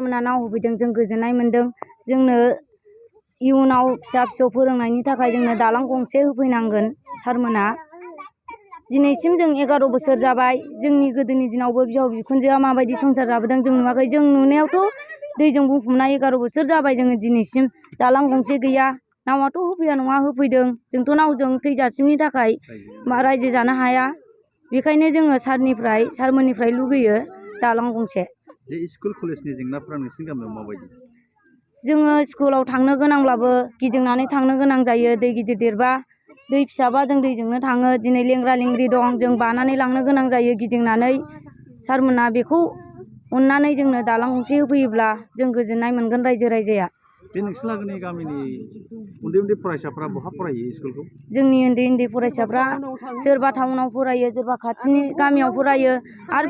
सारमोना नाव होफैदों जों गोजोननाय मोन्दों। जोंनो इयुनाव फिसा फिसौ फोरोंनायनि थाखाय जोंनो दालां गंसे होफैनांगोन सारमोना। दिनैसिम जों 11 बोसोर जाबाय। जोंनि गोदोनि दिनावबो बिहाव बिखुनजोआ माबायदि संसार जाबोदों जों नुवाखै। जों नुनायावथ' दैजों बुंफबनाय 11 बोसोर जाबाय जोङो दिनैसिम दालां गंसे गैया। नावाथ' होफैया नङा होफैदों। जोंथ' नावजों थैजासिमनि थाखाय रायजो जानो हाया। बेखायनो जोङो सारमोननिफ्राय लुगैयो दालां गंसे। स्कुल कलेजनि जेंनाफोरा नोंसिनि गामियाव माबायदि? जोङो स्कुलाव थांनो गोनांब्लाबो गिदिंनानै थांनो गोनां जायो। दै गिदिर देरबा, दै फिसाबा जों दैजोंनो थाङो। दिनै लेंग्रा लेंग्रि दं, जों बानानै लांनो गोनां जायो गिदिंनानै। सारमोना बेखौ अननानै जोंनो दालां गंसे होफैयोब्ला जों गोजोननाय मोनगोन रायजो राजाया। बे नोंसिनि गामिनि उन्दै उन्दै फरायसाफ्रा बहा फरायो स्कुलखौ? जोंनि उन्दै उन्दै फरायसाफ्रा सोरबा टाउनाव फरायो, सोरबा खाथिनि गामियाव फरायो। आरो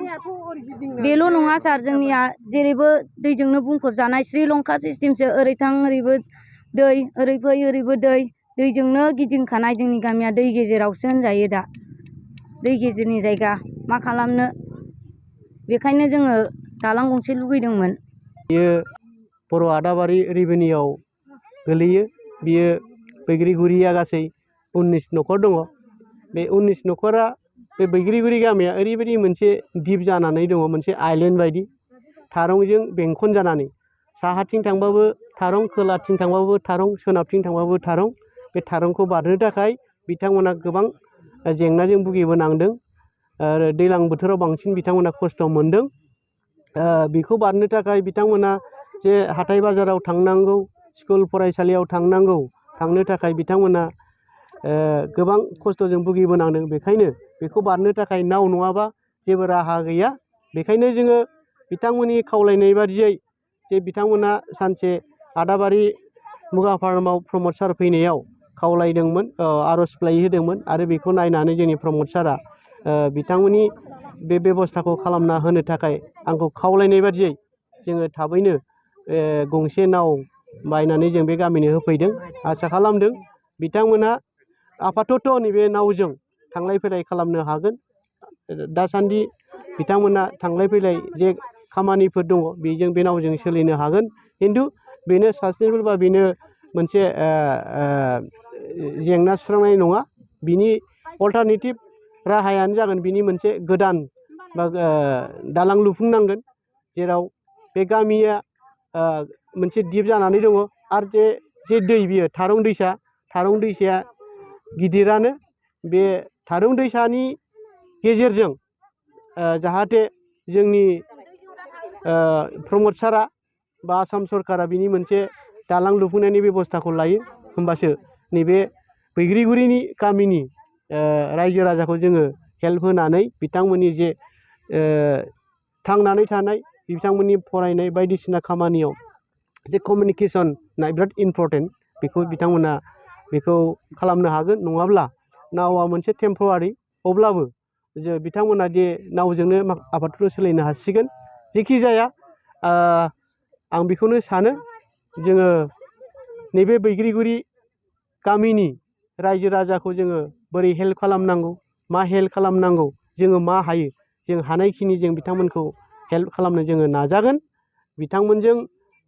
बेल' नङा सार, जोंनिया जेरैबो दैजोंनो बुंफबजानाय श्रीलंका सिस्टेमसो। ओरै थां ओरैबो दै, ओरै फै ओरैबो दै। दैजोंनो गिदिंखानाय जोंनि गामिया दै गेजेरावसो होनजायो दा। दै गेजेरनि जायगा मा खालामनो। बेखायनो जोङो दालां गंसे लुगैदोंमोन। बियो बर' आदाबारि रिभेनिउआव गोलैयो। बियो बैग्रिगुरिया गासै 19 न'खर दङ। बे 19 न'खरा बे बैग्रिगुरि गामिया ओरैबायदि मोनसे दिप जानानै दङ, मोनसे आइलेन्ड बायदि थारंजों बेंखन जानानै। साहाथिं थांबाबो थारं, खोलाथिं थांबाबो थारं, सोनाबथिं थांबाबो थारं। बे थारंखौ बारनो थाखाय बिथांमोना गोबां जेंनाजों भुगिबोनांदों। आरो दैज्लां बोथोराव बांसिन बिथांमोना खस्थ' मोनदों। बेखौ बारनो थाखाय बिथांमोना जे हाथाय बाजाराव थांनांगौ, स्कुल फरायसालियाव थांनांगौ, थांनो थाखाय बिथांमोना गोबां खस्थ'जों भुगिबोनांदों। बेखायनो बेखौ बारनो थाखाय नाव नङाबा जेबो राहा गैया। बेखायनो जोङो बिथांमोननि खावलायनाय बादियै जे बिथांमोना सानसे आदाबारि मुगा फार्माव प्रमद सार फैनायाव खावलायदोंमोन, आर'ज बिलाइ होदोंमोन। आरो बेखौ नायनानै जोंनि प्रमद सारा बिथांमोननि बे बेब'स्थाखौ खालामना होनो थाखाय आंखौ खावलायनाय बादियै जोङो थाबैनो गंसे नाव बायनानै जों बे गामिनो होफैदों। आसा खालामदों बिथांमोना आपातत' नैबे नावजों थांलाय फैलाय खालामनो हागोन। दासान्दि बिथांमोना थांलाय फैलाय जे खामानिफोर दङ बेजों बे नावजों सोलिनो हागोन। खिन्थु बेनो सास्टेनेबल बा बेनो मोनसे जेंना सुस्रांनाय नङा। बिनि अल्टारनेटिभ राहायानो जागोन बिनि मोनसे गोदान बा दालां लुफुंनांगोन, जेराव बे गामिया मोनसे दिप जानानै दङ। आरो जे दै बियो थारं दैसाया गिदिरानो। बे थारं दैसानि गेजेरजों जाहाथे जोंनि प्रमद सारा बा आसाम सरकारा बिनि मोनसे दालां लुफुंनायनि बेब'स्थाखौ लायो, होमबासो नैबे बैग्रिगुरिनि गामिनि रायजो राजाखौ जोङो हेल्प होनानै बिथांमोननि जे थांनानै थानाय, बिथांमोननि फरायनाय बायदिसिना खामानियाव जे कमिउनिकेसन बिराद इम्परटेन्ट, बेखौ बिथांमोना बेखौ खालामनो हागोन। नङाब्ला नावा मोनसे टेम्परारि, अब्लाबो जे बिथांमोना जे नावजोंनो आबादफोरखौ सोलिनो हासिगोन। जेखि जाया आं बेखौनो सानो, जोङो नैबे बैग्रिगुरि गामिनि रायजो राजाखौ जोङो बोरै हेल्प खालामनांगौ, मा हेल्प खालामनांगौ, जोङो मा हायो, जों हानायखिनि जों बिथांमोनखौ हेल्प खालामनो जोङो नाजागोन। बिथांमोनजों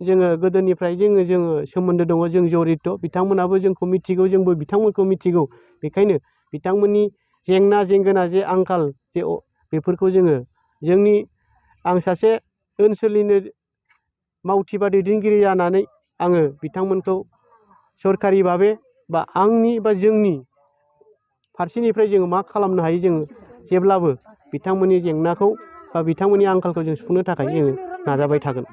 जोङो गोदोनिफ्राय जोङो सोमोन्दो दङ, जों जरित'। बिथांमोनाबो जोंखौ मिथिगौ, जोंबो बिथांमोनखौ मिथिगौ। बेखायनो बिथांमोननि जेंना जेंगोना जे आंखाल जे बेफोरखौ आं सासे ओनसोलनिनो मावथि बा दैदेनगिरि जानानै आङो बिथांमोनखौ सरकारि भाबे बा आंनि बा जोंनि फारसेनिफ्राय जोङो मा खालामनो हायो, जोङो जेब्लाबो बिथांमोननि जेंनाखौ बा बिथांमोननि आंखालखौ जों सुफुंनो थाखाय जोङो नाजाबाय थागोन।